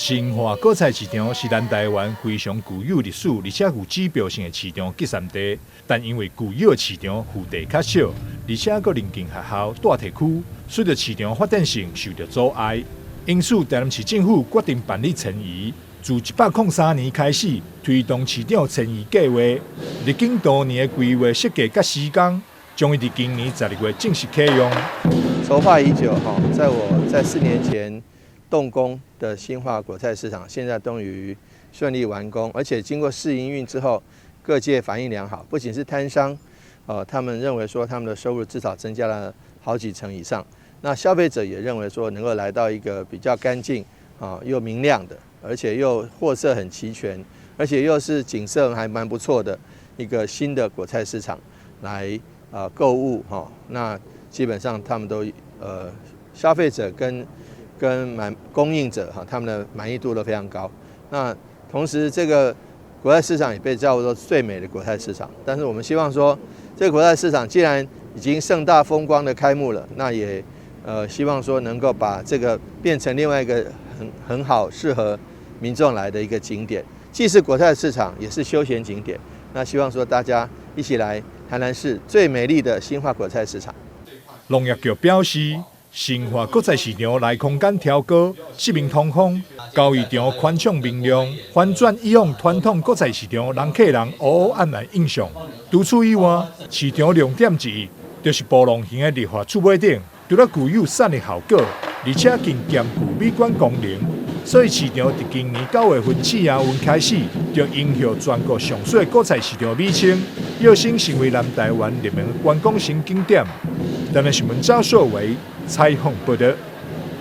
新化果菜市場是南台灣非常具有歷史，而且有指標性的市場集散地。但因為舊有的市場腹地較小，而且閣鄰近學校、大地區，使得市場發展性受著阻礙。因此，台南市政府決定辦理遷移，自103年開始推動市場遷移計劃，歷經多年的規劃設計佮施工，終於佇今年12月正式啟用。籌劃已久，哈，在我在4年前動工的新化果菜市場，現在終於順利完工，而且經過試營運之後，各界反應良好。不僅是攤商，他們認為說他們的收入至少增加了好幾成以上。那消費者也認為說能夠來到一個比較乾淨啊又明亮的，而且又貨色很齊全，而且又是景色還蠻不錯的一個新的果菜市場來購物哈。那基本上他們都消費者跟滿供應者哈，他們的滿意度都非常高。那同時，這個果菜市場也被叫做最美的果菜市場。但是我們希望說，這個果菜市場既然已經盛大風光的開幕了，那也希望說能夠把這個變成另外一個很好適合民眾來的一個景點，既是果菜市場，也是休閒景點。那希望說大家一起來台南市最美麗的新化果菜市場。農業局表示，新化果菜市場內空間調高，四面通風，交易場寬敞明亮，翻轉以往傳統果菜市場人客人烏烏暗暗印象。除此以外，市場亮點之一就是波浪形的綠化厝尾頂，除了具有散熱效果，而且更兼具美觀功能。所以市場佇今年9月份試營運開始，就榮獲全國上媠果菜市場美稱，躍升成為南台灣熱門觀光新景點。台南新聞趙碩維採訪報導。